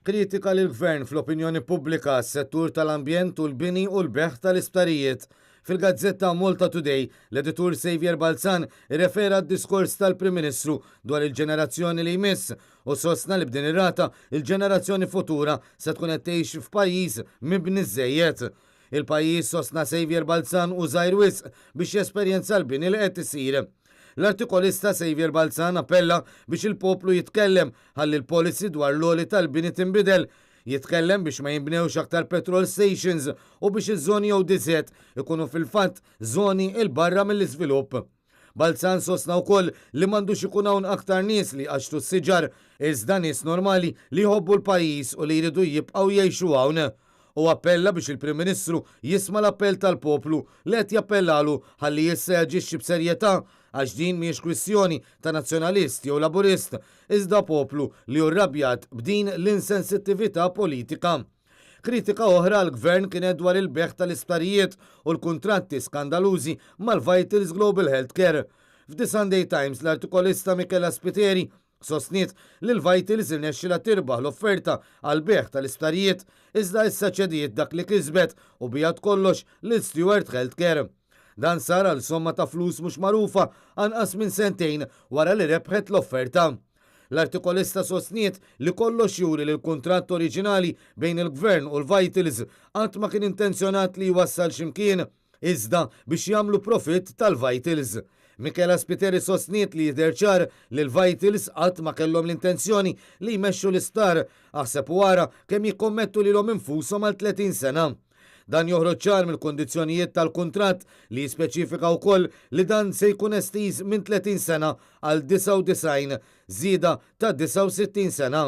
Kritika lill-Gvern fl-opinjoni pubblika għas-settur tal-ambjent u l-bini u l-bejgħ tal-isptarijiet. Fil-gazzetta Malta Today, l-editur Saviour Balzan irrefera għad-diskors tal-Prim Ministru dwar il-ġenerazzjoni li jmiss u sostna li b'din ir-rata il-ġenerazzjoni futura se tkun qed tgħix f'pajjiż mibni żejjed. Il-pajjiż, sostna Saviour Balzan, hu żgħir wisq biex jesperjenza l-bini li qed isir. L-artikolista Saviour Balzan appella biex il-poplu jitkellem ħalli l-policy dwar l-għoli tal-bini tinbidel, jitkellem biex ma jinbnewx aktar petrol stations u biex iż-żoni ODZ ikunu fil-fatt żoni 'il barra mill-iżvilupp. Balzan sostna wkoll li m'għandux ikun hawn aktar nies li jqaċċtu s-siġar, iżda nies normali li jħobbu l-pajjiż u li jridu jibqgħu jgħixu hawn. Hu appella biex il-Prim Ministru jisma' l-appell tal-poplu li qed jappellalu ħalli issa jaġixxi b'serjetà għax din mhijiex kwistjoni ta' Nazzjonalist jew Laburist iżda poplu li hu rrabjat b'din l-insensittività politika. Kritika oħra għall-Gvern kienet dwar il-bejgħ tal-isptarijiet u l-kuntratti skandalużi mal-Vitals Global Healthcare. F'The Sunday Times l-artikolista Michela Spiteri Sostniet li l-Vitals irnexxilha tirbaħ l-offerta għall-bejgħ tal-isptarijiet, iżda issa ċediet dak li kisbet u biegħet kollox lil Steward Healthcare. Dan sar għal somma ta' flus mhux magħrufa anqas minn sentejn wara li rebħet l-offerta. L-artikolista sostniet li kollox juri li l-kuntratt oriġinali bejn il-Gvern u l-Vitals qatt ma kien intenzjonat li jwassal xi mkien. iżda biex jagħmlu profitt tal-Vitals. Michela Spiteri sostniet li jidher ċar li l-Vitals qatt ma kellhom l-intenzjoni li jmexxu l-isptar, aħseb u ara kemm jikkommettu lilhom infushom għal 30 sena. Dan joħroġ ċar mill-kundizzjonijiet tal-kuntratt li jispeċifika wkoll li dan se jkun estiż minn 30 sena għal 99, żieda ta' 69 sena.